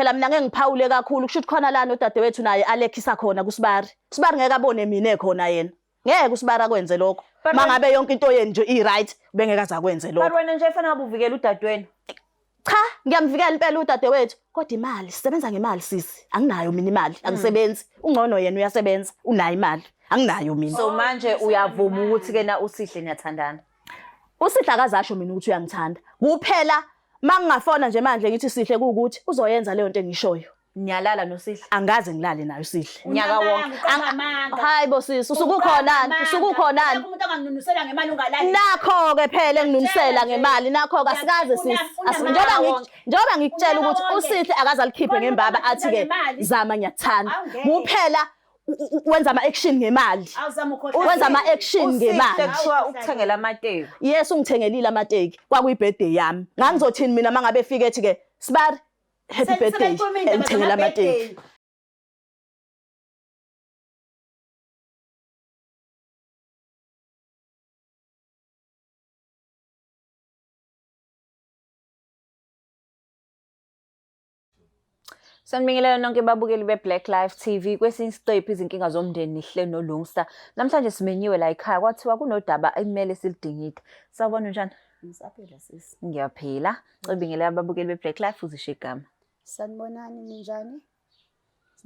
Phela mina ngeke ngiphawule kakhulu kusho ukuthi khona la nodadewethu naye alekhisa khona kuSibari. Sibari ngeke abone mina ekhona yena. Ngeke uSibari akwenze lokho. But Mangabe yonke into yenu nje i-right bengeke aze akwenze But lokho. wena nje fanele ngabe uvikela udadewenu. Cha, ngiyamvikela impela udadewethu. Kodwa imali, sisebenza ngemali sisi. Anginayo mina imali, angisebenzi. Ungcono yena uyasebenza, unayo imali. Anginayo mina. So manje uyavuma ukuthi ke na uSihle niyathandana. Usihle akazasho mina ukuthi uyangithanda. Kuphela mangingafona nje manje ngithi Sihle kuwukuthi uzoyenza leyo nto engishoyo. Niyalala noSihle. Angaze ngilale nayo Sihle. Unyaka wonke. Hayi bo sisi, usukukhonani? Usukukhonani? Umuntu anganginunusela ngemali ungalali. Nakho-ke phela enginunusela Ngiyakutshela nje. ngemali nakho-ke asikaze sisi. Unamanga wonke. Njengoba ngikutshela Unyaka ukuthi wonke. uSihle akaze alikhiphe Khona umuntu ngembaba athi-ke ngemali. zama ngiyakuthanda. Awungeke. Kuphela wenza ama-action ngemali. Awuzama ukhohlwa. Wenza ama-action Usihle ngemali. kuthiwa ukuthengela amateki. Yes ungithengelile amateki kwakuyi-birthday yami. Ngangizothini mina uma ngabe efika ethi-ke Sibari happy birthday engithengela amateki. Sanibingelela nonke babukeli be-Black Life TV. Kwesinye isiqephu izinkinga zomndeni nihle noLungsta. Namhlanje simenyiwe la ekhaya kwathiwa kunodaba ekumele silidingide. Sawubona unjani? Ngisaphila sisi. Ngiyaphila. Cebingelela ababukeli be-Black Life uzisho igama. Sanibonani ninjani?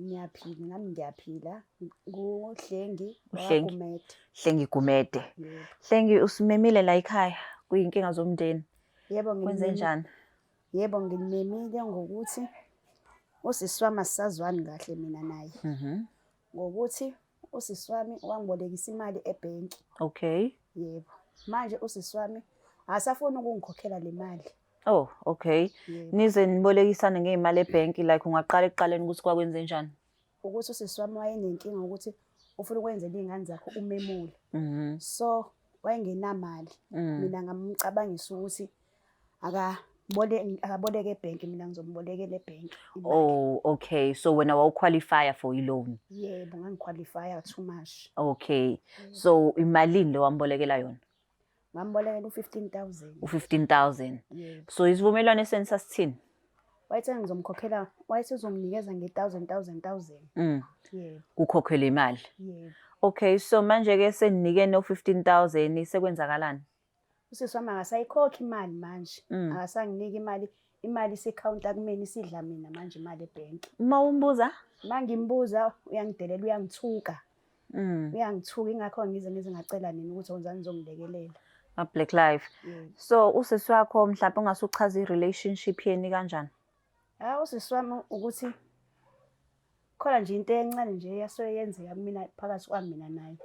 Ngiyaphila nami ngiyaphila. NguHlengi uHlengi. wakwaGumede. Hlengi Gumede. Yebo. Hlengi usimemile la ekhaya kuyinkinga zomndeni. Yebo Kwenze njani? Yebo ngimemile ngokuthi usisi wami asisazwani kahle mina naye. Ngokuthi usisi wami wangibolekisa imali ebhenki. Okay. Yebo. Manje usisi wami akasafuni ukungikhokhela le mali. Oh, okay. Yebo. Nize nibolekisane ngey'mali ebhenki like ungaqala ekuqaleni ukuthi kwakwenze njani? Ukuthi usisi wami wayenenkinga ukuthi ufuna ukwenzela iy'ngane zakhe umemulo. So wayengenamali. Mina ngamcabangisa ukuthi akaboleke ebhenki mina ngizombolekela ebhenki. imali. Oh, okay. So wena wawuqualifya for i-loan. Yebo, ngangiqualifya too much. Okay. So imalini lo wambolekela yona? Ngambolekela u-15,000. U-15,000. Yebo. So isivumelwano eseni sasithini? Wayethe ngizomkhokhela, wayethe uzonginikeza nge-thousand, thousand, thousand. Yebo. Kukhokhelwe imali. Yebo. Okay, so manje ke seninike no 15,000 sekwenzakalani? Usisi wami akasayikhokhi imali manje. Akasanginiki imali. Imali isikhawunta kumina isidla mina manje imali ebhenki. Uma umbuza? Uma ngimbuza uyangidelela uyangithuka. Uyangithuka ingakho ngize ngacela nina ukuthi wozani nizongilekelela. A Black Life. Yebo. So usisi wakho mhlawumbe ungasuchaza i-relationship yeni kanjani? Ha usisi wami ukuthi khona nje into encane nje yasuke yenzeka kumina phakathi kwami mina naye.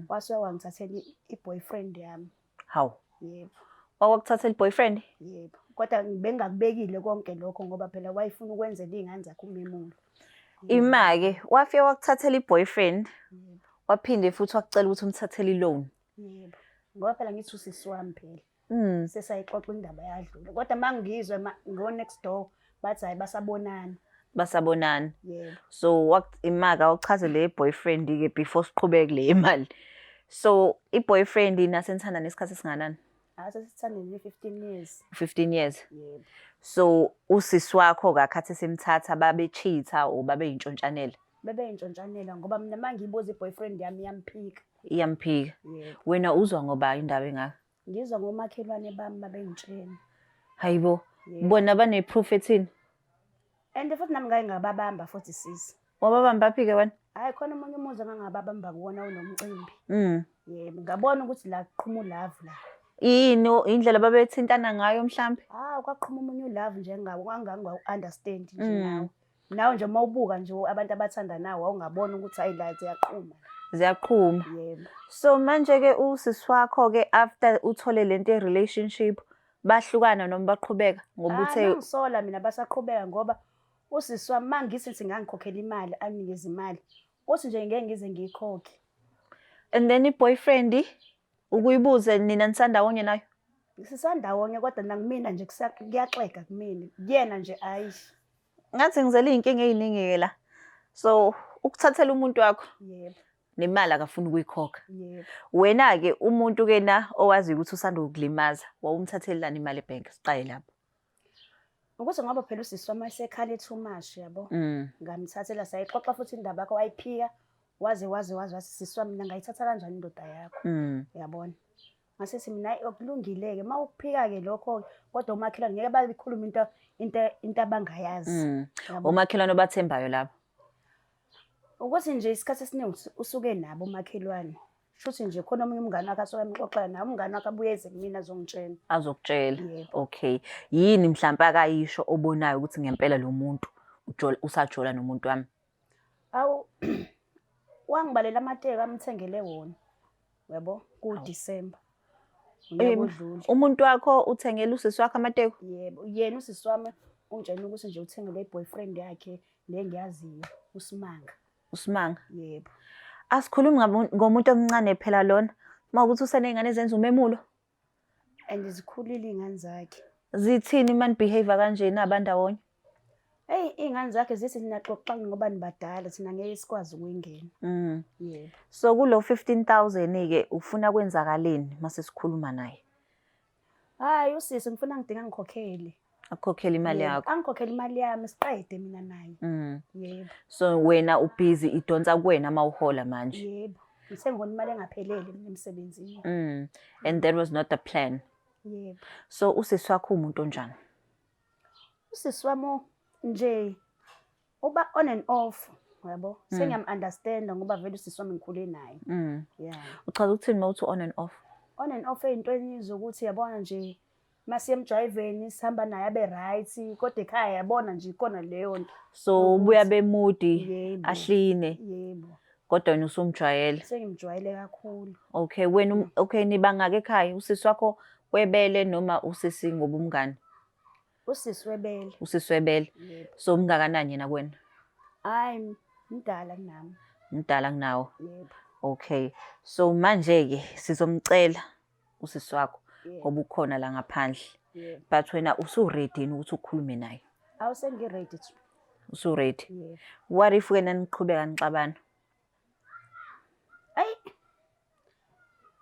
Wasuke wangithathela i-boyfriend yami. Hawu. Yebo. Wakuthathela i-boyfriend? Yebo. Kodwa bengakubekile konke lokho ngoba phela wayefuna ukwenzela iy'ngane zakhe umemulo. Ima-ke wafike wakuthathela i-boyfriend, Yebo. waphinde futhi wakucela ukuthi umthathele i-loan. Yebo. Ngoba phela ngithi usisi wami phela. Sesayixoxa indaba yadlula. Kodwa uma ngizwa ngo-next door bathi hhayi basabonana. Basabonana. Yebo. So imaka awuchaze le boyfriend-ke before siqhubeke le imali. So i-boyfriend nasenithanda nesikhathi esinganani? Asesithandene 15 years. 15 years. Yebo. So usisi wakho kakhathi semthatha babe-cheat-a or babeyintshontshanela? Bebeyintshontshanela ngoba mina uma ngiyibuza i-boyfriend yami iyamphika. Iyamphika. Yebo. Wena uzwa ngoba indaba engaka? Ngizwa ngomakhelwane bami babengitshela. Hayibo. Yebo. Bona bane-proof ethini? And futhi nami ngake ngababamba futhi sisi. Wababamba phi ke wena? Hayi khona omunye umuzi engangababamba kuwona unomcimbi. Yebo, ngabona ukuthi la kuqhuma ulavu la. Yini indlela babethintana ngayo mhlambe? Ah, kwaqhuma omunye ulavu nje ngawo ngangingawu-understand nje nawe. Nawe nje uma ubuka nje abantu abathandanayo wawungabona ukuthi hayi la ziyaqhuma. Ziyaqhuma. Yebo. So manje ke usisi wakho ke after uthole lento ye-relationship bahlukana noma baqhubeka ngoba uthe Ngisola mina basaqhubeka ngoba usisi wami uma ngithi singangikhokhela imali anginikeze imali uthi nje ngeke ngize ngiyikhokhe. And then i-boyfriend ukuyibuze nina nisandawonye nayo? Sisandawonye kodwa nakumina nje kuyaxega kumina. Kuyena nje ayi. Ngathi ngizele iy'nkinga ey'ningi-ke la. So ukuthathela umuntu wakho. Yebo. Nemali akafuni ukuyikhokha. Yebo. Wena-ke umuntu ke na owaziyo ukuthi usanda ukukulimaza, wawumthathelelani imali ebhenki? Siqale lapho. Ukuthi ngoba phela usisi wami wayesekhale too much yabo. Ngamthathela sayixoxa futhi indaba yakho wayiphika waze waze waze wathi sisi wami mina ngayithatha kanjani indoda yakho. Uyabona? Ngase mina "Hhayi, okulungile-ke uma ukuphika-ke lokho-ke kodwa umakhelwane ngeke bayikhulume into abangayazi. Yabo? Omakhelwane obathembayo labo. Ukuthi nje isikhathi esiningi usuke nabo umakhelwane. Shuthi nje khona omunye umngane wakhe asuke emxoxela naye umngane wakhe abuye eze kumina azongitshela. Azokutshela. Yebo. Okay. Yini mhlampe akayisho obonayo ukuthi ngempela lo muntu ujola usajola nomuntu wami? Awu wangibalela amateki amthengele wona. Yabo ku-December. Unyaka odlule. Umuntu wakho uthengele usisi wakho amateki? Yebo, yena usisi wami ungitshela ukuthi nje uthengelwe i-boyfriend yakhe le ngiyaziyo, uSimanga. Usimanga. Yebo. Asikhulumi ngomuntu omncane phela lona. Uma ukuthi useney'ngane ezenza umemulo. And zikhulile iy'ngane zakhe. Zithini man behavior kanjena abandawonye? Eyi, iy'ngane zakhe zithi ninaxoxani ngoba nibadala thina ngeke sikwazi ukuyingena. Yebo. So kulo 15,000 ke ufuna kwenzakaleni mase sikhuluma naye? Hhayi usisi ngifuna ngidinga ngikhokhele. Akukhokhele imali Yebo, yakho. Angikhokhele imali yami siqede mina naye. Yebo. So wena ubhizi idonsa kuwena mawuhola manje. Yebo. Ngisengihona imali engaphelele mina emsebenzini. And that was not the plan. Yebo. So usisi wakho umuntu onjani? Usisi wami nje uba on and off, yabo. Sengiyam-understand ngoba vele usisi wami ngikhule naye. Yeah. Uchaza ukuthini mawuthi on and off? On and off ey'ntweni zokuthi yabona nje masiye emjayiveni sihamba naye abe right kodwa ekhaya yabona nje ikona leyo nto. So ubuya bemudi Yebo. ahline Yebo. kodwa wena usumjwayele. Sengimjwayele kakhulu. Okay, wena okay nibangaka ekhaya usisi wakho webele noma usisi ngobumngane? Usisi webele. Usisi webele. Yebo. So umngakanani yena kuwena? Hayi mdala kunami. Mdala kunawe. Yebo. Okay. So manje ke sizomcela usisi wakho Yebo. ngoba ukhona la ngaphandle. Yebo. But wena usu-ready yini ukuthi ukhulume naye? Awu sengi-ready. Usu-ready? Yebo. What if wena niqhubeka nixabana? Ayi.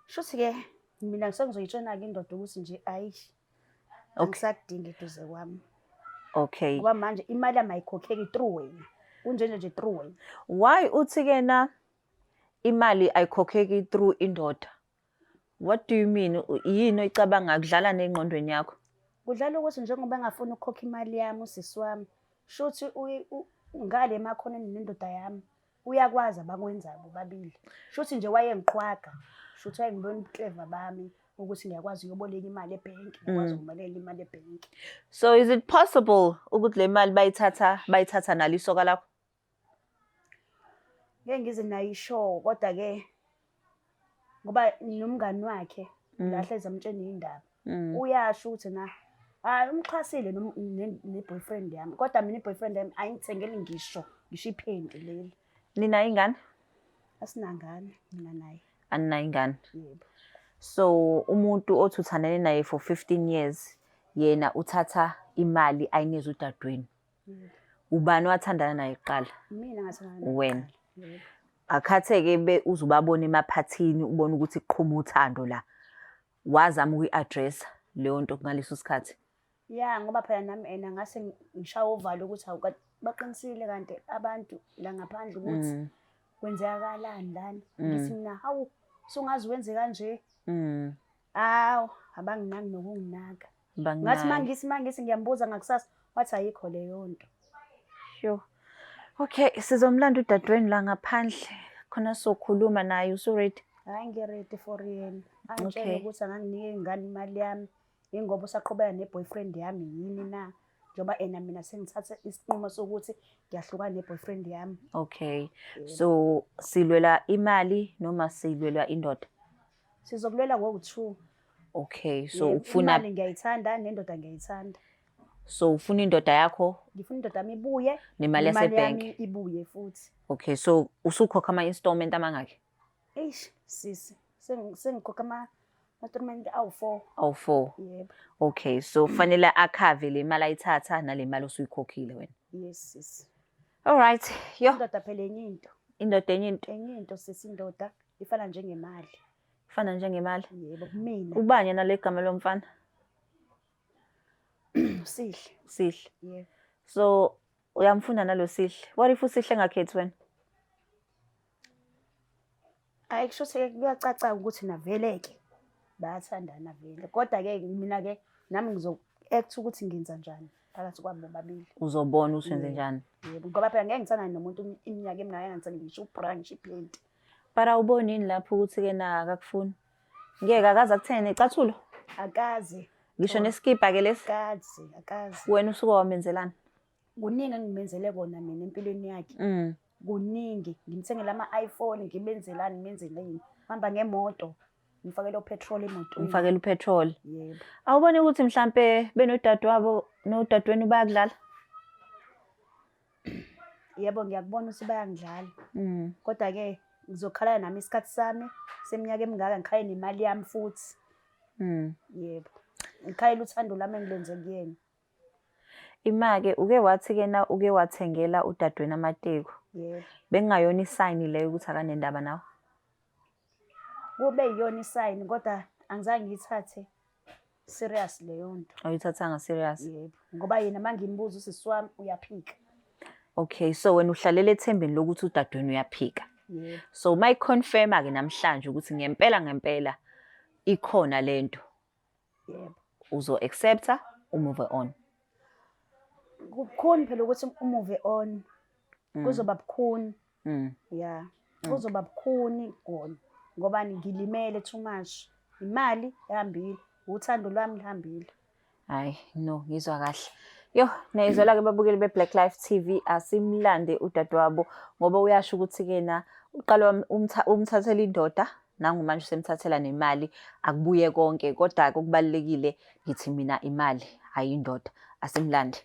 Shuthi ke mina sengizoyitshena-ke indoda ukuthi nje ayi angisakudingi eduze kwami. Okay. Ngoba manje imali yami ayikhokheki through wena. Kunjenje nje through wena. Why uthi ke na imali ayikhokheki through indoda? What do you mean? Yini oyicabanga kudlala nengqondweni yakho? Kudlala ukuthi njengoba engafuni ukukhokha imali yami usisi wami, shuthi ngale emakhoneni nendoda yami uyakwazi abakwenzayo bobabili. Shuthi nje wayengiqhwaga, shuthi wayengibona ubukleva bami ukuthi ngiyakwazi ukuyoboleka imali ebhenki, ngiyakwazi ukuboleka imali ebhenki. So is it possible ukuthi le mali bayithatha nalo isoka lakho? Ngeke ngize nayo isho kodwa ke ngoba nomngani wakhe la hlezi amtshena indaba. Uyasho ukuthi na hayi umxhasile ne-boyfriend yami kodwa mina i-boyfriend yami ayingithengeli ngisho iphenti leli. Ninayo ingane? Asinangane mina naye. Aninayo ingane. Yebo. So umuntu othi uthandane naye for 15 years yena uthatha imali ayinikeza udadewenu. Ubani wathandana naye kuqala? Mina ngathandana naye Wena. kuqala. Yebo. Akhatheke be uzubabona emaphathini ubone ukuthi kuqhuma uthando la. Wazama ukuyi-address leyo nto ngaleso sikhathi. Ya ngoba phela nami ena ngase ngishaye uvalo ukuthi hawu kanti baqinisile kanti abantu la ngaphandle ukuthi kwenzakalani lana. Ngithi mina hawu sungaze wenze kanje. Hawu abanginaki nokunginaka. Ngathi mangithi ngiyambuza ngakusasa wathi ayikho leyo nto. Sure. Okay, sizomlanda udadewenu la ngaphandle khona sokhuluma naye usu-ready? Hhayi ngi-ready for yena. Angitshele Okay. ukuthi anganginike ingane imali yami ingoba usaqhubeka ne-boyfriend yami yini na. Njengoba ena mina sengithathe isinqumo sokuthi ngiyahlukana ne-boyfriend yami. Okay. So silwela imali noma silwela indoda? Sizokulwela ngo-two. Okay, so Yebo, ufuna imali ngiyayithanda nendoda ngiyayithanda. So ufuna indoda yakho Ngifuna indoda yami ibuye nemali nemali yasebhenki. yami ibuye futhi. Okay, so usukhokha ama-installment amangaki? Eish sisi, sengikhokha ama-installment awu-4. Awu-4. Yebo. Okay, so fanele akhave le mali ayithatha nale mali osuyikhokhile wena. Yes sisi. All right. Yo, Indoda phela enye into. indoda enye into Enye into sisi indoda ifana njengemali. ifana njengemali. Yebo kumina. Ubani yena le gama lomfana? Usihle. Sihle. Yebo. So uyamfuna nalo Sihle. What if uSihle engakhethi wena? Hhayi kusho ukuthi kuyacaca ukuthi navele-ke bayathandana vele. Kodwa-ke mina-ke nami ngizo-act ukuthi ngenza njani phakathi kwabo bobabili. Uzobona ukuthi wenze Yebo. njani. Yebo, ngoba phela ngeke ngithandane nomuntu iminyaka emingaka engangithandi ngisho ubra ngisho iphenti. But awuboni yini lapho ukuthi-ke na akakufuni? Ngeke akaze akuthenge necathulo. Akaze, Ngisho neskipa ke lesi. akaze, akaze. Wena usuke wamenzelani? Kuningi engimenzele kona mina empilweni yakhe. Kuningi. Ngimthengele ama-iPhone, ngimenzelani, ngimenzeleni. Hamba ngemoto, ngimfakele upetrol emotweni. Umfakele upetrol. Yebo. Awuboni ukuthi mhlampe benodadewabo nodadewenu bayakudlala? Yebo, ngiyakubona ukuthi bayangidlala. Kodwa-ke ngizokhala nami isikhathi sami seminyaka emingaka ngikhale nemali yami futhi. Yebo. Ngikhalela uthando lwami engilenze kuyena. Ima-ke uke wathi-ke na uke wathengela udadewenu amateku. Yebo. Bekungayona isayini leyo ukuthi akanendaba nawe? Kube yiyona isayini kodwa angizange ngiyithathe serious leyo nto. Awuyithathanga serious. Yebo. Ngoba yena uma ngimbuza usisi wami uyaphika. Okay, so wena uhlalela ethembeni lokuthi udadewenu uyaphika. Yebo. So uma i-confirm-a ke namhlanje ukuthi ngempela ngempela ikhona lento, Yebo. uzo-accept-a umove on. Kubukhuni phela ukuthi umove on. Kuzoba bukhuni. Yeah. Kuzoba bukhuni kona. Ngoba ngilimele too much. Imali ihambile, uthando lwami lihambile. Hayi, no, ngizwa kahle. Yo, niyayizwela-ke babukeli be-Black Life TV, asimlande udadewabo ngoba uyasho ukuthi-ke na uqale umthathela indoda, nangu manje usemthathela nemali, akubuye konke, kodwa-ke okubalulekile ngithi mina imali, hhayi indoda. Asimlande.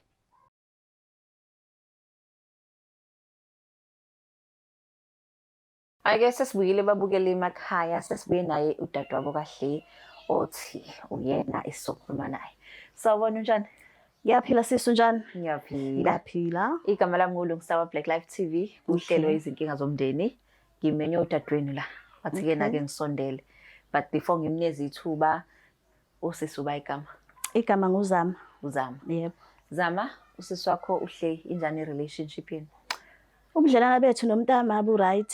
Ake sesibuyile babukele emakhaya, sesibuye naye udadewabo kahle othi uyena esizokhuluma naye. Sawubona, unjani? Ngiyaphila sisi, unjani? Ngiyaphila. Ngiyaphila. Igama lami nguLungisa wa Black Life TV, kuhlelo izinkinga zomndeni. Ngimenye udadewenu la. Wathi-ke nake ngisondele. But before ngimnikeze ithuba, usisi uba igama? Igama nguZama. Uzama. Yebo. Zama, usisi wakho uhle injani relationship yenu? Ubudlelwana bethu nomntama bu right.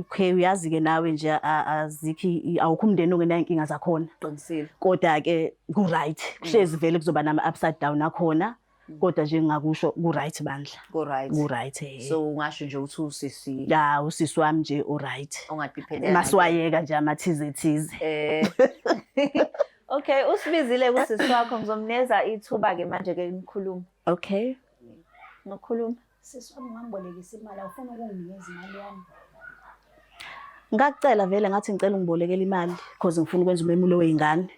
Okay, uyazi ke nawe nje azikho awukho umndeni ongenayo inkinga zakhona. Qinisile. Kodwa ke ku right. Kuhlezi vele kuzoba nama upside down akhona. Kodwa nje ngingakusho ku right bandla. Ku right. Ku right eh. So ungasho nje ukuthi usisi Ya, usisi wami nje u right. ongadependela. Masiwayeka nje amathize thize. Okay, usibizile kusisi wakho, ngizomnikeza ithuba ke manje ke nikhulume. Okay. Ngokhuluma. Sisi wami ungangibolekisa imali, awufuni ukunginikeza imali yami. Ngakucela vele ngathi ngicela ungibolekele imali because ngifuna ukwenza umemulo wey'ngane.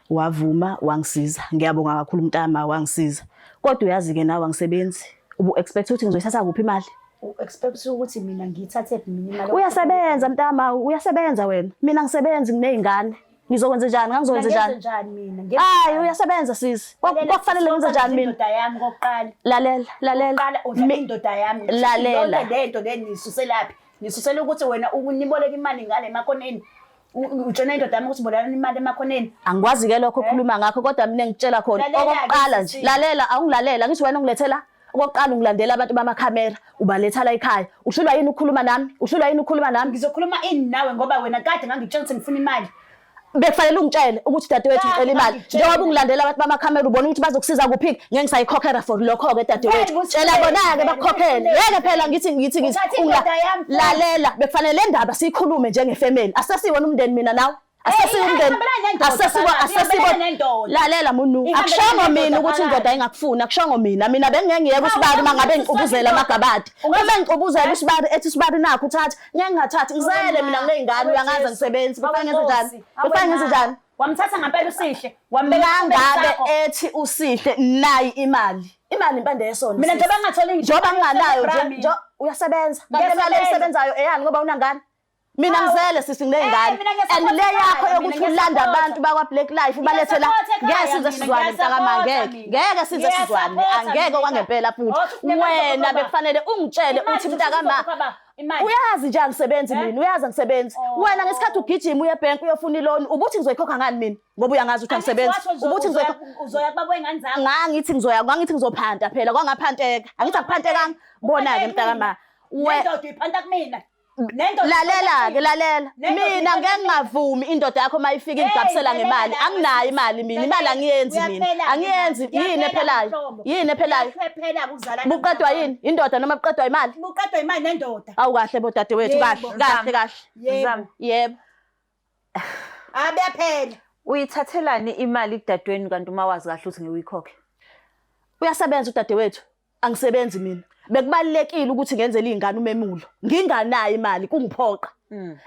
Wavuma wangisiza. Ngiyabonga kakhulu mntama wangisiza. Kodwa uyazi ke nawe angisebenzi. Ubu expect ukuthi ngizoyithatha kuphi imali? U-expect ukuthi mina ngiyithathe phi mina imali? Uyasebenza mntama, uyasebenza wena. Mina ngisebenzi nginey'ngane. Ngizokwenza njani? Ngangizokwenza Ngenze njani? njani mina? Hayi uyasebenza sisi. Kwakufanele ngenze njani mina? Indoda yami kokuqala. Lalela, lalela. Qala udla indoda yami. Lalela. Yonke lento le nisuselaphi? Nisusela ukuthi wena uniboleka imali ngale emakhoneni. Utshena indoda yami ukuthi bolekani imali emakhoneni. Angikwazi ke lokho ukukhuluma ngakho kodwa mina ngitshela khona Lalela-ke okokuqala nje sisi. lalela awungilalela ngithi wena ungilethela okokuqala ungilandela abantu bamakhamera ubaletha la ekhaya uhlulwa yini ukukhuluma nami uhlulwa yini ukukhuluma nami Ngizokhuluma ini nawe ngoba wena kade ngangikutshela ukuthi ngifuna imali. Bekufanele ungitshele ukuthi dadewethu ngicela imali Ngangikutshela. njengoba ungilandela abantu bamakhamera ubona ukuthi bazokusiza kuphi ngeke ngisayikhokhela for lokho-ke dadewethu Vele, tshela bona-ke vele, bakukhokhele vele. ngeke phela ngithi ngithi ngithi Uthathe indoda yami futhi. lalela bekufanele le ndaba siyikhulume njengefamily asesiwona umndeni mina nawe asesiwo Eh, umndeni ihambelana nendoda asesiwo phakathi, asesiwo ihambelana nendoda. lalela munu Ihambelana akushongo nendoda mina ukuthi phakathi. indoda ingakufuni akushongo mina mina bengeke ngiyeke usibali uma ngabe ngiqubuzela amagabadi uma ngiqubuzela usibali ethi usibali nakho uthatha ngeke ngingathathi ngizele mina nginey'ngane uyangazi angisebenzi kufanele ngenze njani kufanele ngenze njani Wamthatha ngempela uSihle, wambeka mangabe sakho. ethi uSihle nayi imali imali impande yesona Mina sisi. njengoba ngingatholi ngisho njengoba nginganayo Bra nje mina. uyasebenza kanti imali Ngiyasebenza. oyisebenzayo eyani ngoba unangane Mina Hawu. ngizele sisi nginey'ngane Eh, mina ngiyasapotha and le yakho ekhaya, yokuthi mina ulanda ngiyasapotha. abantu bakwa-Black Life ubalethe la Ngiyasapotha ekhaya ngeke size mina, sizwane mntakama ngiyasapotha ngeke mina. ngeke size sizwane Ngiyasapotha angeke mina. okwangempela futhi Oh, futhi nemali wena izokhokha. bekufanele ungitshele Imali uthi futhi mntakama izokhokha ba? Imali. uyazi nje angisebenzi Eh? mina uyazi angisebenzi Oh. wena ngesikhathi ugijima uye ebhenki uyofuna iloni ubuthi ngizoyikhokha ngani mina ngoba uyangazi ukuthi angisebenzi ubuthi ngizoyikhokha uzoya kubaba wey'ngane zakho. ngangithi ngizoya ngangithi ngizophanta phela kwangaphanteka angithi akuphantekanga bona-ke mntakama we Nendoda uyiphanta kumina. Nendoda lalela ke lalela Nendoda mina iphanta ngeke ngingavumi indoda yakho uma ifika Hey, ingigabisela lalela ngemali la, anginayo imali mina imali Lalela, angiyenzi mina uyaphela-ke angiyenzi manje, yini uyaphela ephelayo mhlobo. yini ephelayo Uyaphela ukuzalana. buqedwa yini indoda noma buqedwa imali Buqedwa imali nendoda. awu kahle bodadewethu Yebo. kahle kahle kahle Yebo. Zama. yebo Ah, buyaphela. Uyithathelani imali kudadewenu kanti uma wazi kahle ukuthi ngeke uyikhokhe? Uyasebenza udadewethu, angisebenzi mina. Bekubalulekile ukuthi ngenzele iy'ngane umemulo. Nginganayo imali kungiphoqa.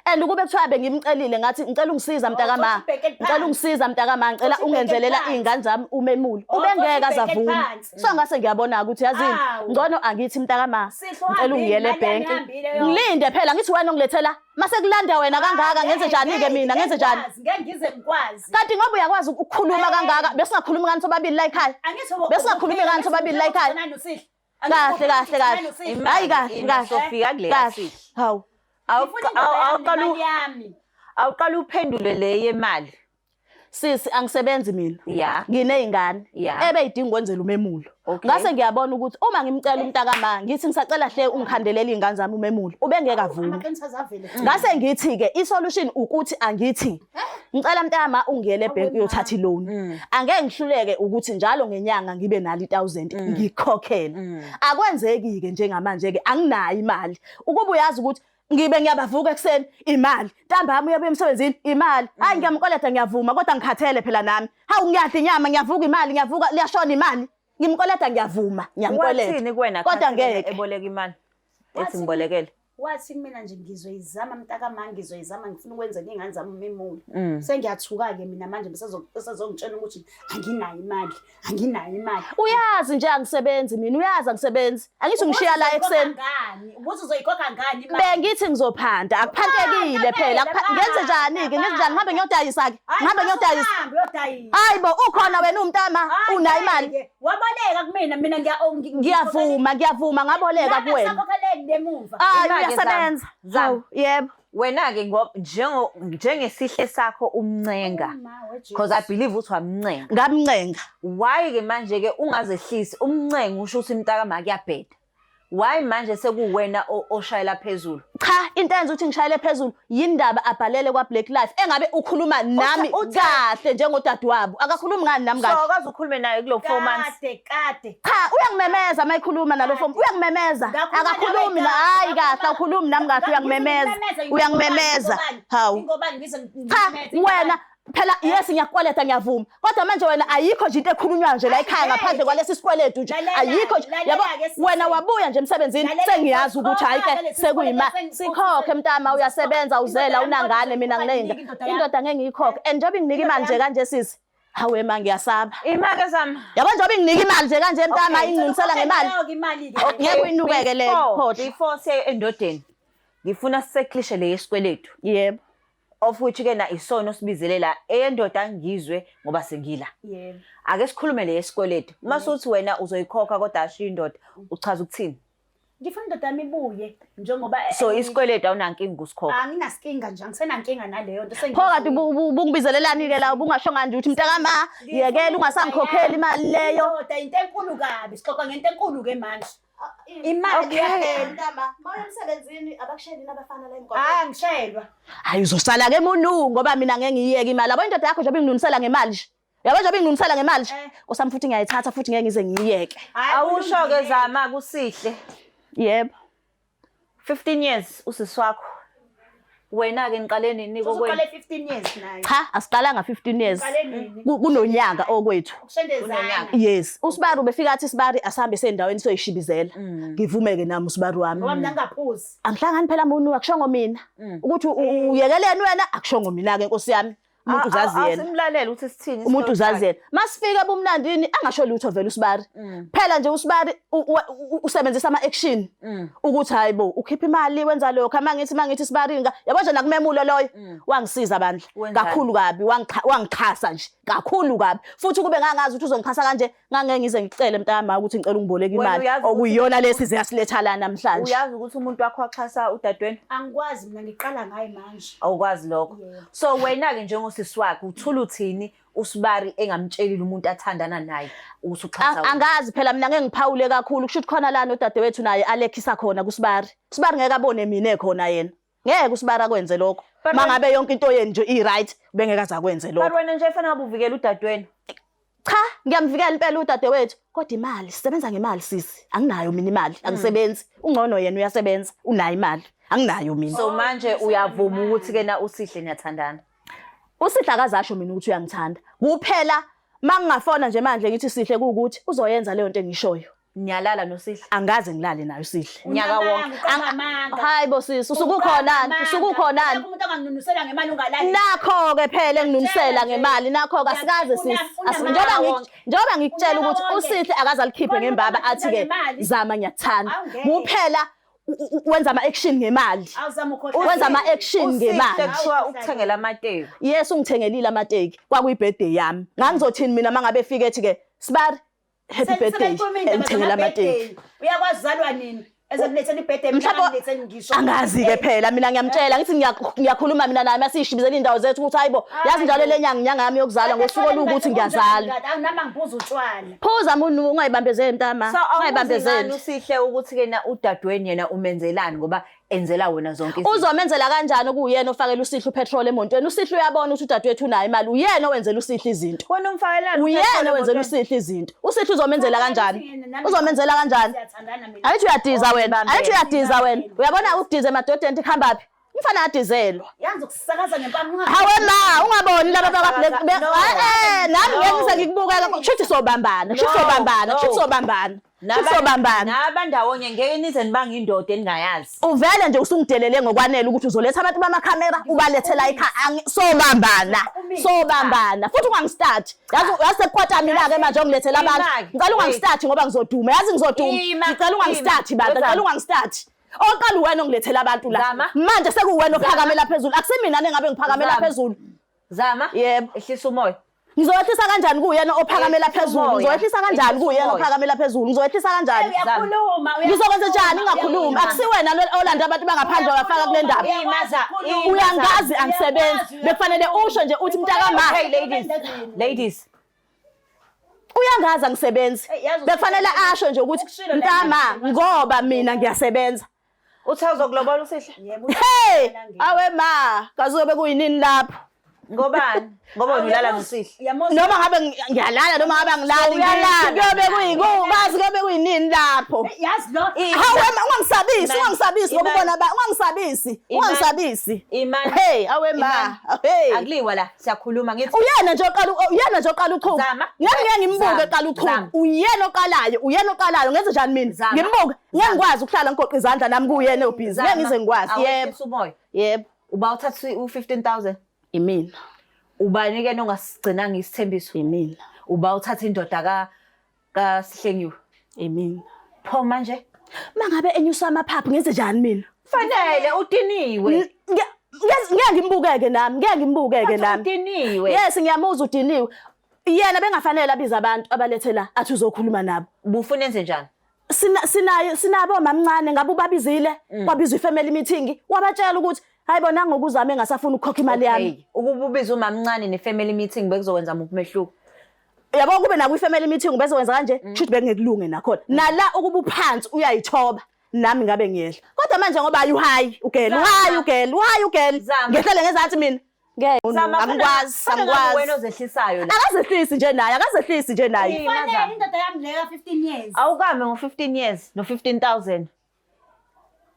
And ukube kuthiwa bengimcelile ngathi ngicela ungisiza mntakama. Oh, ubheke phansi. Ngicela ungisiza mntakama, ngicela Uthi ubheke ungenzelela phansi. iy'ngane zami umemulo. Oh, Ubengeke uthi ubheke azavuma. phansi. So ngase ngiyabona ukuthi yazini, Awu. ngcono angithi mntakama. Sihle, Ngicela uhambile, ungiyele imali yami ebhenki. ihambile yonke. Ngilinde phela ngithi wena ongilethela. Mase kulanda wena kangaka ngenze njani-ke mina ngenze njani? Ngeke ngize ngikwazi. Kanti ngoba uyakwazi ukukhuluma Eh. kangaka besingakhulumi ngani sobabili la ekhaya? Angithi Besingakhulumi ngani sobabili la ekhaya? Kahle kahle kahle. Hayi kahle kahle. Sofika kuleya Kahle. sihle. Hawu. Awuqala uphendule le yemali. Sisi angisebenzi mina. Ya. Nginey'ngane Ya. ebeyidinga ukwenzela umemulo. Okay. Ngase ngiyabona ukuthi uma ngimcela umntakama ngithi ngisacela hle ungikhandelele iy'ngane zami umemulo ubengeke avume. Amaqiniso azavele. Ngase ngithi-ke i-solution ukuthi angithi ngicela mntama ungiyele ebhenki uyothatha iloan. Angeke ngihluleke ukuthi njalo ngenyanga ngibe nalo i-1000 ngikhokhele. Akwenzeki-ke njengamanje-ke anginayo imali. Ukuba uyazi ukuthi ngibe ngiyabavuka ekuseni imali, ntambama uyabuya emsebenzini imali. Hayi ngiyamkoleta ngiyavuma kodwa ngikhathele phela nami. Hawu ngiyadla inyama ngiyavuka imali ngiyavuka liyashona imali. Ngimkoleta ngiyavuma ngiyamkoleta. Wathini kuwena Kodwa khathi wena ngeke. eboleka imali? Ethi Wathi- ngibolekele. Wathi kumina nje ngizoyizama mntakama ngizoyizama ngifuna ukwenzela iy'ngane zami umemulo. Sengiyathuka-ke mina manje besezongitshela ukuthi anginayo imali, anginayo imali. Uyazi nje angisebenzi mina uyazi angisebenzi. Angithi ungishiya la ekuseni. Ngani? Ukuthi uzoyikhokha ngani imali? Bengithi ngizophanda akuphantekile phela ngenze njani ke ngenze njani ngihambe ngiyodayisa ke ngihambe ngiyodayisa Uhambe uyodayisa. hayi bo ukhona wena umntama Hayi, unayo imali ngeke. Waboleka kumina mina ngiya ngiyavuma ngiyavuma ngaboleka kuwena Ngisakhokhele lemuva. hayi Imali uyasebenza Zama. Hawu, yebo Wena-ke ngoba njengesihle sakho umncenga. Ma, we Jesu. Because I believe ukuthi wamncenga. ngamncenga Why ke manje ke ungazehlisi umncenga usho ukuthi mntakama kuyabheda. Why manje sekuwena oshayela phezulu? cha into enza ukuthi ngishayele phezulu yindaba abhalele kwa Black Life engabe ukhuluma nami kahle njengodadewabo akakhulumi ngani nami So kahle akaze ukhulume naye kulo 4 months. Kade kade. cha uyangimemeza uma ekhuluma nalo form uyangimemeza Ngakhuluma akakhulumi nawe na hayi kahle, kahle awukhulumi nami kahle uyangimemeza uyangimemeza hawu Ingobani ngize cha wena phela yes ngiyakukweleta ngiyavuma kodwa manje wena ayikho nje into ekhulunywayo nje la ekhaya ngaphandle kwalesi sikweletu nje Lalela, ayikho nje lalela yabo ke sisi. wena wabuya nje emsebenzini Lalela, sengiyazi ukuthi hayi sikhokha ke lesi sekuyima sikweletu sikhokhe mntama uyasebenza uzela Indoda yami unangane mina kodwa ngineyinga indoda yami. indoda ngeke ngiyikhokhe and njengoba inginika imali nje kanje sisi hawe ma ngiyasaba Imake zami. yabo njengoba inginika imali nje kanje mntama Okay, inginunisela ngemali ngemali. Ngeke uyinukeke leyo, khohlwa. Before siye endodeni, ngifuna siseklishe le yesikweletu. yebo Of which ke na isono sibizele la eyendoda ngizwe ngoba sengila. Yebo. Ake sikhulume le yesikweletu. Uma suthi wena uzoyikhokha kodwa ashiya indoda, uchaza ukuthini? Ngifuna indoda yami ibuye njengoba So isikweletu awunankinga ukusikhokha. Anginaskinga nje, angisenankinga naleyo nto. Pho kade ubungibizelelani-ke la ubungasho nganje ukuthi mntakama yekela ungasangikhokheli imali leyo Indoda into enkulu kabi, sixoxa ngento enkulu ke manje. Imali iyaphela. Mntama, mawuya emsebenzini abakusheli nabafana la Hayi angishelwa. Hayi uzosala ke munu ngoba mina ngeke ngiyiyeke imali. Yabo indoda yakho njengoba inginunisela ngemali nje. Yabo njengoba inginunisela ngemali nje. Eh. Osami futhi ngiyayithatha futhi ngeke ngize ngiyiyeke. Hayi, Awusho ke kulungile. Zama kusihle. Yebo. 15 years usisi wakho. Wena ke niqale nini kokwenu? Usuqale 15 years naye. Cha, asiqalanga 15 years. Uqale nini? Kunonyaka okwethu. Ukushendezana. Yes, usibari ubefika athi sibari asihambe sendaweni soyishibizela. Ngivumeke nami usibari wami. Ngoba mina ngingaphuzi. Angihlangani phela munu akushongo mina. Ukuthi uyekeleni wena akushongo mina ke Nkosi yami. Umuntu uzazi yena. Asimlalele ukuthi sithini. Umuntu uzazi yena. Masifika ebumnandini angasho lutho vele usibari. Phela nje usibari usebenzisa ama action ukuthi hayibo ukhipha imali wenza lokho mangithi mangithi sibari nga yabo nje nakumemulo loyo wangisiza bandla Wenzani? kakhulu kabi wangixhasa nje kakhulu kabi futhi kube ngangazi ukuthi uzongixhasa kanje ngangeke ngize ngicele mntama ukuthi ngicela ungiboleke Wena imali uyazi ukuthi- okuyiyona lesi ziyasiletha la namhlanje. Uyazi ukuthi umuntu wakho waxhasa udadewenu? Angikwazi mina, ngiqala ngaye manje. Awukwazi lokho. Yebo. So wena-ke njengosisi wakhe uthula uthini usibari engamtshelile umuntu athandana naye ukuthi uxhasa wena? Angazi phela mina ngeke ngiphawule kakhulu kusho ukuthi khona la nodadewethu naye alekhisa khona kusibari. Usibari ngeke abone mina ekhona yena. Ngeke usibari akwenze lokho. But Mangabe yonke into yenu nje i-right bengeke aze akwenze But lokho. wena nje fanele ngabe uvikela udadewenu. Cha, ngiyamvikela impela udadewethu. Kodwa imali, sisebenza ngemali sisi. Anginayo mina imali, angisebenzi. Ungcono yena uyasebenza, unayo imali. Anginayo mina. So manje uyavuma ukuthi ke na uSihle niyathandana. Usihle akazasho mina ukuthi uyangithanda. Kuphela mangingafona nje manje ngithi Sihle kuwukuthi uzoyenza leyo nto engishoyo. Niyalala noSihle. Angaze ngilale nayo Sihle. Unyaka wonke. Hayi bo sisi, usukukhonani, usukukhonani. Umuntu anganginunusela ngemali ungalali. Nakho-ke phela enginunusela Ngiyakutshela nje. ngemali, nakho-ke asikaze sisi. Unamanga wonke. Njengoba ngikutshela Unyaka ukuthi wonke. uSihle akaze alikhiphe Khona ngembaba umuntu athi-ke ngemali. zama ngiyakuthanda. Awungeke. Kuphela wenza ama-action ngemali. Awuzama ukhohlwa. Wenza ama-action Usihle ngemali. kuthiwa ukuthengela amateki. Yes, ungithengelile amateki. Kwakuyi-birthday yami. Ngangizothini mina mangabe efika ethi-ke Sibari happy birthday, engithengela amateki. Uyakwazi uzalwa nini? Ezokulethela i-birthday mina Mhlawumbe angiletheli ngisho. angazi-ke phela mina ngiyamtshela ngithi ngiyakhuluma mina naye masiyishibizela iy'ndawo zethu ukuthi hayi bo yazi njalo le nyanga inyanga yami yokuzalwa ngosuku oluwukuthi ngiyazalwa. Nami angiphuza utshwala. Phuza muntu ungayibambezeli mntama, So awubuzi ngani ungayibambezeli. uSihle ukuthi ke na udadewenu yena umenzelani ngoba enzela wena zonke izinto. Uzomenzela kanjani okuwuyena ofakela uSihle upetrol emontweni? Usihle uyabona ukuthi udadewethu unayo imali, uyena owenzela uSihle izinto. Wena umfakelani Uyena upetrol owenzela emotweni? uSihle izinto. Usihle uzomenzela kanjani? Uzomenzela kanjani? Siyathandana mina. Ayithi uyadiza wena, ayithi uyadiza wena. Ngibambele. Uyabona ukudiza emadodeni kuhamba phi? Umfana adizelwa. Yazi ukusakaza ngempama. Hawe ma, ungaboni laba bakwa No. Eh nami ngeke ngize ngikubukeka. Kushuthi sobambana, kushuthi No. sobambana, No. kushuthi sobambana. Kushuthi sobambana. Nabandawonye ngeke nize nibange indoda eningayazi. Uvele nje usungidelele ngokwanele ukuthi uzoletha abantu bamakhamera ubalethela ikhaya sobambana sobambana futhi ungangistart yazi yazi sekukwata mina ke manje ongilethela abantu Ima-ke. ngicela ungangistart ngoba ngizoduma yazi ngizoduma Ima, ngicela ungangistart ima. bandla ngicela Wezama. ungangistart oqala uwena ongilethela abantu la Zama. manje sekuwena ophakamela phezulu akusimina nengabe ngiphakamela Zama. phezulu Zama. Yebo. Ehlisa umoya. Ngizowehlisa kanjani kuyena ophakamela Ehlisa phezulu umoya. ngizowehlisa kanjani Ehlisa kuyena umoya. ophakamela phezulu ngizowehlisa kanjani Uyakhuluma. ngizokwenza njani ngingakhulumi akusiwena lo olanda abantu bangaphandle wabafaka kule ndaba uyangazi angisebenzi bekufanele usho nje uthi mntakama Hey ladies. Ladies. uyangazi angisebenzi Hey, yazi bekufanele ukushilo- asho nje ukuthi ukushilo la mntama nje. ngoba mina ngiyasebenza Uthe uzokulobola uSihle? hey awe ma kazobe kuyinini lapho Ngobani? Ngoba wena ulala noSihle. noma ngabe ngiyalala noma ngabe angilali Uyalala. kuyobe kuyikubazi kuyobe kuyinini lapho Yazi lo. Hawe ma ungangisabisi Imani. ungangisabisi ngoba Imani. ubona ba ungangisabisi Imani. ungangisabisi Imani. hey awe ma Imani. hey Akuliwa la siyakhuluma ngithi uyena nje oqala uyena nje oqala uchuku Zama. ngeke ngeke ngimbuke Zama. eqala uchuku Zama. uyena oqalayo uyena oqalayo ngenze njani mina Zama. ngimbuke ngeke ngikwazi ukuhlala ngigoqa izandla nami kuyena obhizi ngeke ngize ngikwazi yebo Awehlisa umoya. yebo Uba uthatha u15000. imina Ubani ke nongasigcinanga isithembiso? imina Uba uthatha indoda ka kaSihlengiwe. imina Pho manje mangabe enyusa amaphaphu ngenze njani mina fanele udiniwe. Ngeke ngimbukeke nami ngeke ngimbukeke nami Udiniwe. yes ngiyamuzwa udiniwe yena bengafanele abize abantu abalethela athi uzokhuluma nabo Ubufuna enze njani? Sinayo sinabo mamncane ngabe ubabizile kwabizwa ifamily meeting wabatshela ukuthi hayi bona ngokuzama engasafuni ukukhokha imali yami Okay. Ukuba ubiza umamncane ne-family meeting bekuzokwenza muphi umehluko? Yabo kube naku ifamily meeting bezokwenza kanje kushuthi bekungekulunge nakhona nala ukuba uphansi uyayithoba nami ngabe ngiyehla kodwa manje ngoba ayu hayi ugel uhayi ugel uhayi ugel Zama. ngehlele ngezansi mina ngeke Zama, angikwazi fanele ngabe wena angikwazi ozehlisayo la. akazehlisi nje naye akazehlisi nje naye Ima, Fanele Zama. indoda yami le ka 15 years. Awukame ngo-15 years no-15,000.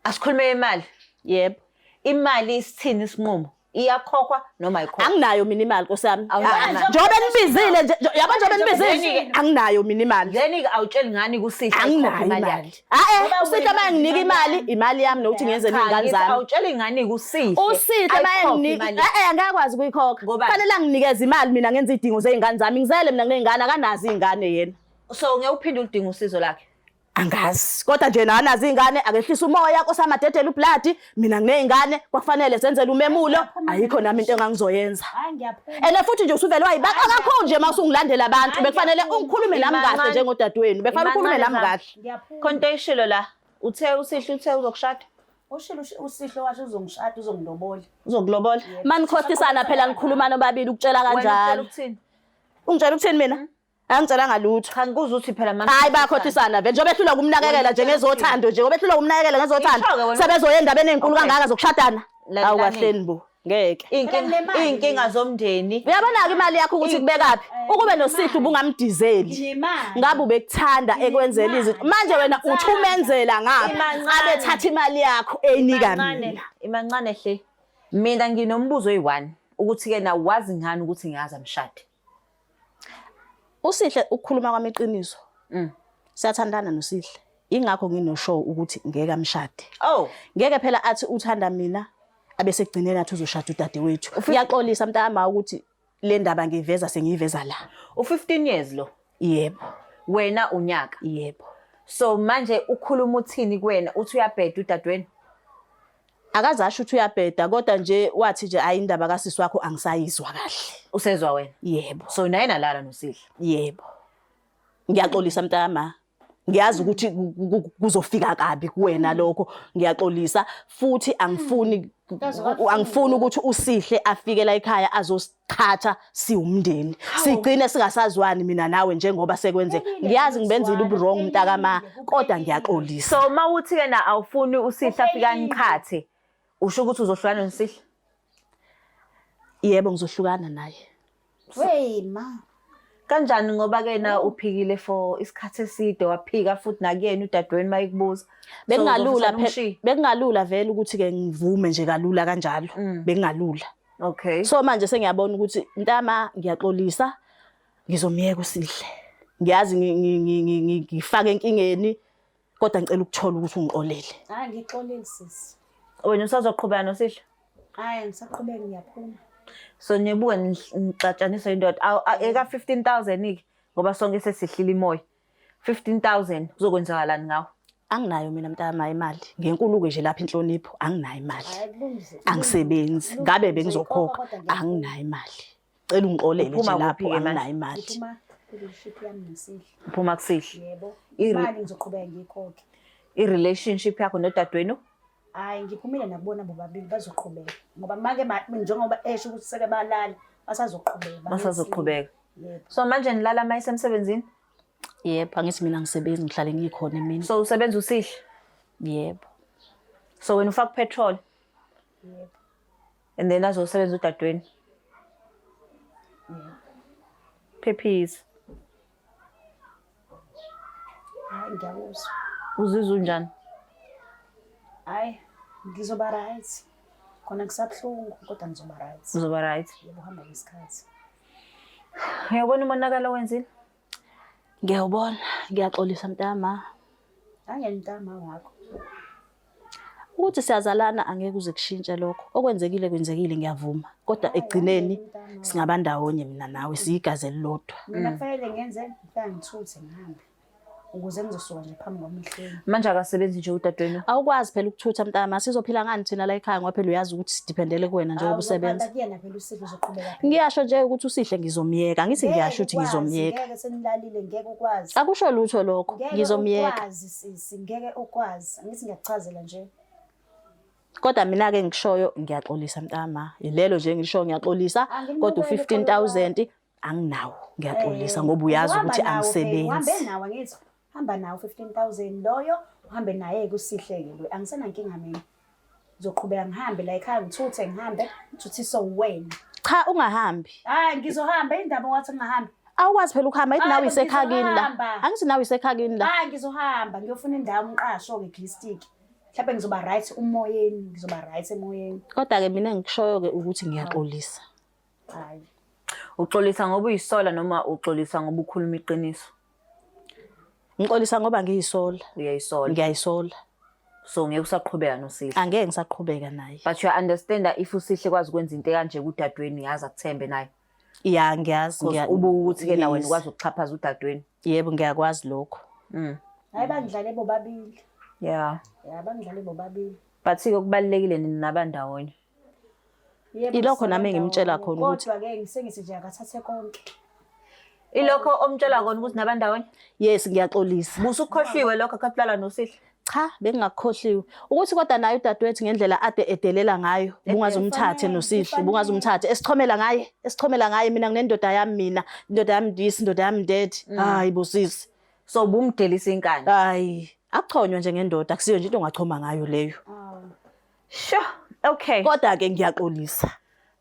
Asikhulume imali. Yebo. Imali isithini isinqumo? Iyakhokhwa noma ayikhokhwa? Anginayo mina imali nkosi yami. Awunayo imali. Njengoba nibizile nje, yabo njengoba nibizile Then-ke- anginayo mina imali. Then-ke awutsheli ngani kuSihle ayikhokhe Anginayo imali imali. yakhe? Ah Ngoba uSihle wena uma enginika imali, imali yami nokuthi ngiyenzele Cha, iy'ngane ngithi zami. awutsheli ngani kuSihle Usihle uma ayikhokhe enginika imali yakhe? angakwazi ukuyikhokha. Ngobani? Kufanele anginikeze imali mina ngenze iy'dingo zey'ngane zami. Ngizele mina nginey'ngane akanazo iy'ngane yena. So ngeke uphinde uludinge usizo lakhe? Angazi. Kodwa nje nanazi iy'ngane akehlisa umoya kosamadedela ubladi. Mina nginey'ngane kwakufanele senzele umemulo. Ayikho nami into engangizoyenza. Hayi ngiyaphuma. And futhi nje usuvele wayibaka kakhulu nje uma usungilandela abantu. Bekufanele ungikhulume nami kahle Imancane. njengodadewenu. Bekufanele ukhulume nami Imancane kahle. Ngiyaphuma. Khona into oyishilo la. Uthe uSihle uthe uzokushada. Ushilo uSihle washo uzongishada uzongilobola. Uzokulobola. Manikhohlisana phela nikhuluma nobabili ukutshela Wena utshela kanjalo. ukuthini? Ungitshela ukuthini mina? Angitshelanga lutho. Cha ngikuza uthi phela manje. Hayi bayakhohlisana vele njengoba ehlulwa kumnakekela nje ngezothando nje ngoba ehlulwa kumnakekela ngezothando Isho-ke wena. sebezoya endabeni ey'nkulu Okay. kangaka zokushadana. Lalelani. Awu kahleni bo ngeke. Iy'nkinga Phela nginemali. iy'nkinga zomndeni. Uyabona-ke imali yakho ukuthi kubekaphi? Ukube noSihle ubungamdizeli. Nginemali. Ngabe ubekuthanda ekwenzela izinto. Manje wena uthi umenzela ngapha Imancane. abethatha imali yakho eyinika Imancane, mina. imancane hle. Mina nginombuzo oyi-one ukuthi ke na wazi ngani ukuthi ngiyazi amshade. Usihle ukukhuluma kwami iqiniso. Siyathandana noSihle. Ingakho nginoshow ukuthi ngeke amshade. Oh, Ngeke phela athi uthanda mina abese egcineni athi uzoshada udadewethu. Ngiyaxolisa mntama ukuthi le ndaba ngiyiveza sengiyiveza la. u-15 years lo. Yebo, Wena unyaka. yebo. So manje ukhuluma uthini kuwena? Uthi uyabheda udadewenu? Akaze asho ukuthi uyabheda kodwa nje wathi nje ayi indaba kasisi wakho angisayizwa kahle. Usezwa wena. Yebo, So naye nalala noSihle. yebo. Ngiyaxolisa mntama. Ngiyazi ukuthi kuzofika kabi kuwena lokho. Ngiyaxolisa futhi angifuni angifuni ukuthi uSihle afike la ekhaya azosiqhatha siwumndeni. Sigcine singasazwani mina nawe njengoba sekwenzeka. Ngiyazi ngibenzile ubu-wrong mntakama kodwa ngiyaxolisa. So mawuthi ke na awufuni uSihle afike aniqhathe, usho ukuthi uzohlukana noSihle? Yebo ngizohlukana naye. Wey ma. Kanjani ngoba ke na uphikile for isikhathi eside waphika futhi nakuyena udadewenu mayikubuza. Bekungalula phela bekungalula vele ukuthi ke ngivume nje kalula kanjalo. Bekungalula. Okay. So manje sengiyabona ukuthi ntama ngiyaxolisa ngizomyeka uSihle. Ngiyazi ngifake enkingeni kodwa ngicela ukuthola ukuthi ungixolele. Hayi ngixolele sisi. Wena usazoqhubeka noSihle? Hayi ngisaqhubeka ngiyaphuma. So nibuke nixatshaniswa indoda. Awu eka 15,000 ke ngoba sonke sesihlile imoya. 15,000 kuzokwenzakalani ngawo? Anginayo mina mntama imali. Ngenkulu-ke nje lapha inhlonipho anginayo imali. Hayi kulungile. Angisebenzi. Ngabe bengizokhokha anginayo imali. Cela ungixolele nje Uphuma lapho kuphi-ke manje? anginayo imali. Ngiphuma relationship yami noSihle. Uphuma kuSihle. Yebo. Imali ngizoqhubeka ngiyikhokhe. I-relationship yakho nodadewenu? Hayi ngiphumile nakubona bobabili bazoqhubeka. Ngoba make njengoba esho ukuthi seke balala basazoqhubeka. Basazoqhubeka. Yebo. So manje nilala uma isemsebenzini? Yebo, angithi mina ngisebenzi ngihlale ngikhona emini. So usebenza uSihle? Yebo. So wena ufaka petrol? Yebo. And then azosebenza udadewenu? Phephisa. Hayi ngiyakuzwa. Uzizwa unjani? Hayi ngizoba right. Khona kusabuhlungu kodwa ngizoba right. Uzoba right. Yebo hamba ngesikhathi. Uyabona umonakalo owenzile? Ngiyawubona, ngiyaxolisa mntama. Angiyantama wakho. Ukuthi siyazalana angeke kuze kushintshe lokho. Okwenzekile kwenzekile ngiyavuma. Kodwa ekugcineni singabandawonye mina nawe siyigazi elilodwa. Mina kufanele ngenze ngifike ngithuthe ngihambe. Ukuze ngizosuka nje phambi kwamehlweni. Manje akasebenzi nje udadewenu. Awukwazi phela ukuthutha mntama, sizophila ngani thina la ekhaya ngoba phela uyazi ukuthi sidiphendele kuwena njengoba usebenza. Kuyena phela uSihle uzoqhubeka. Ngiyasho nje ukuthi uSihle ngizomyeka, ngithi ngiyasho ukuthi ngizomyeka. Ngeke senilalile ngeke ukwazi. Akusho lutho lokho, Ngeke ngizomyeka. ukwazi sisi, ngeke ukwazi. Angithi ngiyakuchazela nje. Kodwa mina ke ngishoyo ngiyaxolisa mntama. Ilelo nje ngisho ngiyaxolisa kodwa u-15,000 anginawo. Ngiyaxolisa ngoba uyazi Uhamba ukuthi nawo phela, Uhambe angisebenzi. nawo angithi. Hamba nawo 15,000 loyo, uhambe naye kuSihle ke lo. Angisenankinga mina. Ngizoqhubeka ngihambe la ekhaya ngithuthe ngihambe, ngithuthiswe wena. Cha ungahambi. Hayi ngizohamba indaba wathi ngingahambi. Awukwazi phela ukuhamba ithi nawe Hayi, isekhakini la. ngizohamba. Angithi nawe isekhakini la. Hayi ngizohamba ngiyofuna indawo umqasho ke glistic. Mhlawumbe ngizoba right umoyeni, ngizoba right emoyeni. Kodwa-ke mina engikushoyo-ke ukuthi ngiyaxolisa. Hayi. Uxolisa ngoba uyisola noma uxolisa ngoba ukhuluma iqiniso? Ngixolisa ngoba ngiyisola. Uyayisola. Ngiyayisola. So ngeke usaqhubeka noSihle. Angeke ngisaqhubeka naye. But you understand that if uSihle kwazi ukwenza into ekanje kudadewenu yazi akuthembe naye. Ya ngiyazi. Because ubuka ukuthi ke na wena ukwazi ukuxhaphaza udadewenu. Yebo ngiyakwazi lokho. Hayi bangidlale bobabili. Yeah. Ya bangidlale bobabili. But ke kubalulekile nina nabandawonye. Yebo, Ilokho nami engimtshela sisabandawonye, khona ukuthi- Kodwa ke ngisengithi nje akathathe konke. Ilokho omtshela kona ukuthi nabandawonye? Yes ngiyaxolisa. Busukhohliwe lokho akatulala noSihle. Cha bengingakukhohliwe ukuthi kodwa naye udadewethu ngendlela ade edelela ngayo bungaze umthathe noSihle bungaze umthathe esichomela ngaye esichomela ngaye mina nginendoda yami mina indoda yami this indoda yami that hayi bosisi So ubumdelisa inkani. hayi akuchonywa nje ngendoda akusiyo nje into ongachoma ngayo leyo Sure. Okay. kodwa ke ngiyaxolisa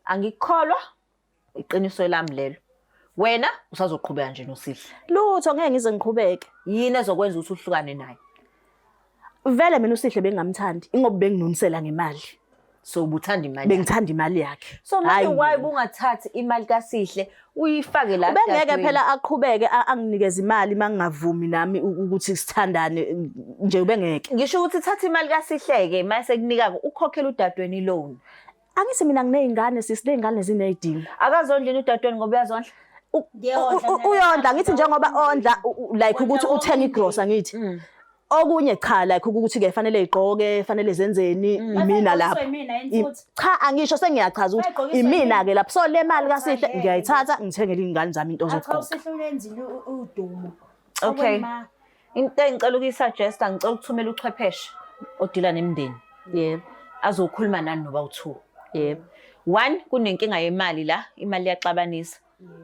Angikholwa iqiniso lami lelo. Wena usazoqhubeka nje noSihle. Lutho ngeke ngize ngiqhubeke. Yini ezokwenza ukuthi uhlukane naye? Vele mina uSihle bengingamthandi ingoba benginunisela ngemali. So ubuthanda imali. Yakhe. Bengithanda imali yakhe. So manje Hhayi why mina. bungathathi imali kaSihle uyifake la Ubengeke dadewenu? phela aqhubeke anginikeze imali mangingavumi nami ukuthi sithandane nje ubengeke. Ngisho ukuthi thatha imali kaSihle ke mase kunika ukhokhela udadewenu iloan. Angithi mina nginey'ngane sisi ley'ngane ziney'dingo. Akazondli yini udadewenu ngoba uyazondla? Ngiyondla mina. Uyondla ngithi njengoba ondla like ukuthi uthenga igrosa ngithi. Okunye cha like ukuthi ke fanele igqoke fanele zenzeni imina Bayigqokiswa lapho. yimina yini futhi? Cha angisho sengiyachaza ukuthi Bayigqokiswa imina yimina. ke lapho. So le mali kaSihle Cha, ngeke. ngiyayithatha ngithengele iy'ngane zami into Acha zokugqoka. uSihle ulenzile udumo. Okay. Ma. Into engicela ukuyisuggesta ngicela ukuthumela uchwepheshe odila nemindeni Yebo. azokhuluma nani noba u2. Yebo. One, kunenkinga yemali la, imali iyaxabanisa.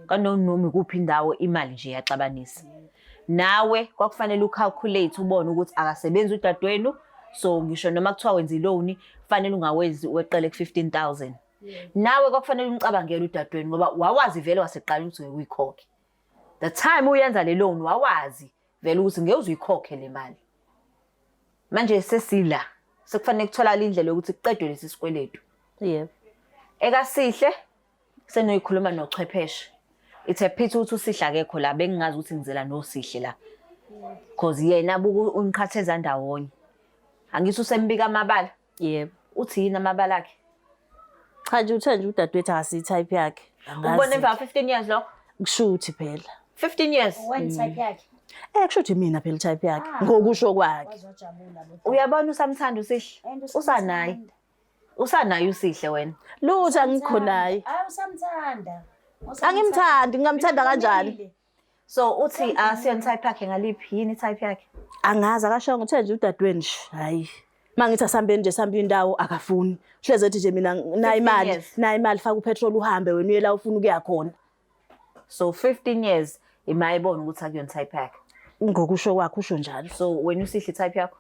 Kanoma ikuphi indawo imali nje iyaxabanisa. Nawe kwakufanele ucalculate ubone ukuthi akasebenzi udadewenu, so ngisho noma kuthiwa wenza iloan, kufanele ungawenzi weqele ku-15,000. Nawe kwakufanele umcabangele udadewenu ngoba wawazi vele waseqala ukuthi ngeke uyikhokhe. The time uyenza le loan wawazi vele ukuthi ngeke uze uyikhokhe le mali. Manje sesila, sekufanele kutholakale indlela yokuthi kuqedwe lesi sikweletu. Yebo. EkaSihle senoyikhuluma nochwepheshe. It's a pity ukuthi uSihle akekho la, bengingazi ukuthi ngizela noSihle la. Cause yena buku ungiqhatheza ndawonye. Angithi usembika amabala. Yebo. Uthi yini amabala akhe? Cha nje uthe nje udadewethu akasiyi type yakhe. Angazi. Ubona emva 15 years lokho? Kushuthi phela. 15 years. Wena type yakhe. Kushuthi mina phela type yakhe ngokusho kwakhe. Waze wajabula bo. Uyabona usamthanda uSihle? And Usanaye. Usanaye uSihle wena. Lutho angikho naye. Hayi usamthanda. Angimthandi, ngingamthanda kanjani? So uthi asiyona type yakhe ngaliphi? Yini type yakhe? Angazi akashongo uthe nje udadewenu nje hayi. Mangithi asambeni nje sambe indawo akafuni. Hleze ethi nje mina nayi imali, years. nayi imali faka upetrol uhambe wena uye la ufuna ukuya khona. So 15 years imayibona ukuthi akuyona type yakhe. Ngokusho kwakhe usho njalo. So wena uSihle type yakho?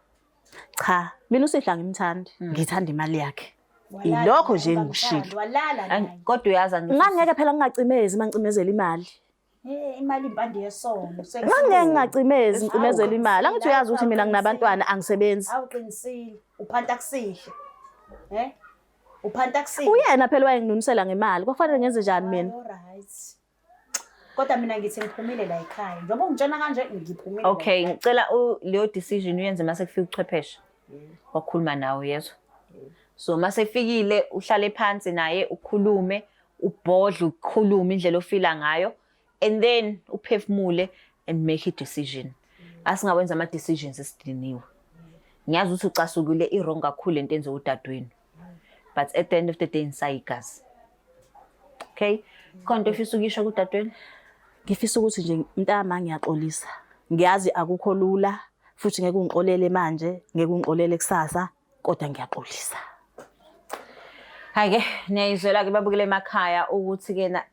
Cha, mina uSihle angimthandi, ngithanda imali yakhe. Ilokho nje engikushilo. Walala naye. Kodwa uyazi angithi Ngangeke phela ngingacimezi mangicimezela imali. Eh imali impande yesono. Ngangeke ngingacimezi ngicimezela imali. Angithi uyazi ukuthi mina nginabantwana angisebenzi. Awuqinisile. Uphanta kusihle. Eh? Uphanta kusihle. Uyena phela wayenginunisela ngemali. Kwakufanele ngenze njani mina? Alright. Kodwa mina ngithi ngiphumile la ekhaya. Njengoba ungitshena kanje ngiphumile. Okay, ngicela leyo decision uyenze mase kufika uchwepheshe. Wakhuluma nawe yezwa. So mase fikile uhlale phansi naye ukhulume, ubhodle ukhulume indlela ofila ngayo and then uphefumule and make a decision. Asingawenza ama decisions esidiniwe. Ngiyazi ukuthi ucasukile i-wrong kakhulu lento enziwa udadewenu. But at the end of the day nisayigazi. Okay? Khona into ofisa ukuyisho kudadewenu? Ngifisa ukuthi nje mntama ngiyaxolisa. Ngiyazi akukho lula futhi ngeke ungixolele manje, ngeke ungixolele kusasa, kodwa ngiyaxolisa. Hayi ke niyayizwela ke babukele emakhaya ukuthi ke na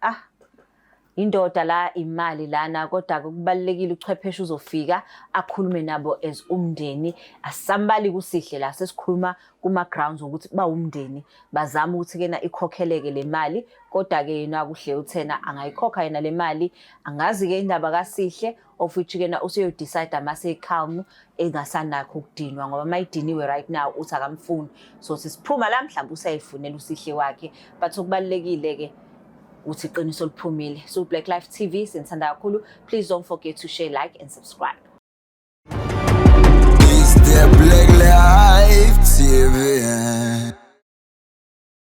indoda la imali lana kodwa kubalulekile uchwepheshe uzofika akhulume nabo as umndeni. Asambali kuSihle la sesikhuluma kuma grounds ukuthi bawumndeni bazama ukuthi kena ikhokheleke le mali kodwa ke yena kuhle uthena angayikhokha yena le mali. Angazi ke indaba kaSihle. Of which ke na useyo-decide mase calm, engasanakho ukudinwa, ngoba mayidiniwe right now uthi akamfuni. So sisiphuma la, mhlawumbe usayifunela usihle wakhe, but okubalulekile ke uthi iqiniso liphumile. So Black Life TV, sinithanda kakhulu. Please don't forget to share, like and subscribe.